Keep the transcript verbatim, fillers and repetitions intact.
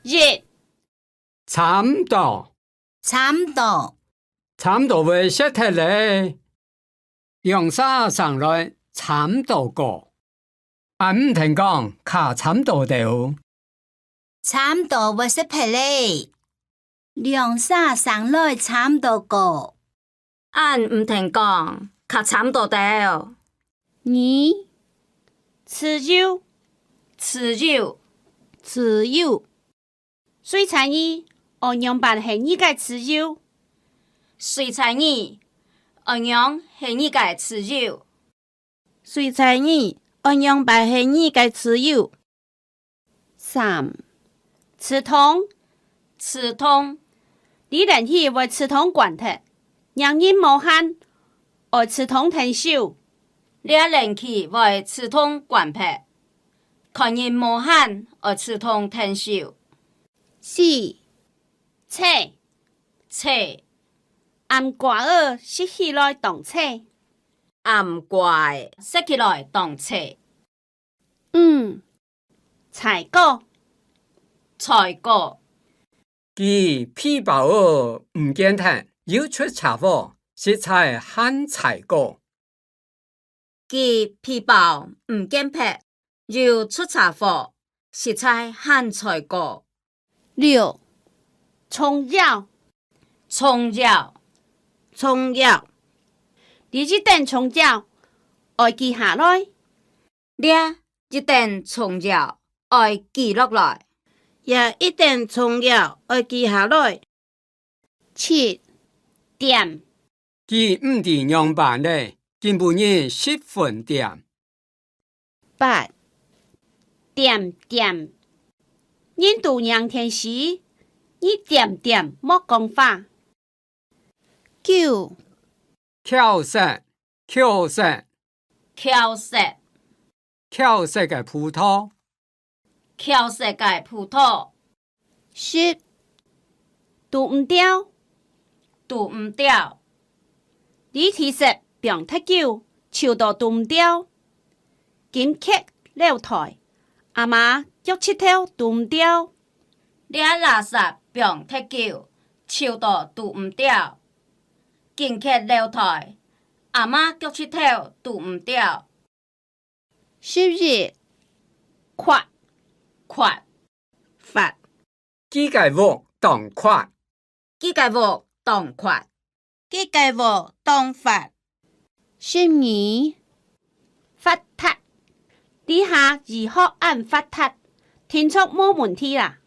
一、差毋多，差毋多，差毋多會食忒咧。兩儕生來差毋多高，恁毋跈講較差毋多兜。差毋多會食忒咧。兩儕生來差毋多高， 恁毋跈講，較差毋多兜。二、自由，自由，自由。隨在你，愛仰般係你个自由。隨在你，愛仰係你个自由。 隨在你，愛仰般係你个自由。三、自動，自動。這冷氣會自動關忒，䀴人無閒，愛自動𢯭手。這冷氣會自動關忒，看人無閒，愛自動𢯭手。四、脆，脆。餡瓜仔食起來當脆。 餡瓜仔食起來當脆。五、衰過，衰過。佢皮包仔毋見忒，又出車禍，實在還衰過。佢皮包毋見忒，又出車禍，實在還衰過。 六、重要，重要，重要。這一頂重要，愛記下來。這一頂重要，愛記落來。這一頂重要，愛記下來。七、點， 佢毋知仰般咧，今晡日十分點。八、點點。人都䀴電視，你點點莫講話。九、巧舌，巧舌，巧舌。巧舌个葡萄， 巧舌个葡萄。十、堵毋著，堵毋著。這地圾放忒久，臭到堵毋著。金屐、漏袋，阿媽腳趾頭堵毋著。這垃圾放忒久，臭到堵毋著。金屐、漏袋，阿媽腳趾頭堵毋著。 十一、闊，闊，闊。佢个屋當闊，佢个屋當闊，佢个屋當闊。十二、發達。這下醫學恁發達，定著無問題啦。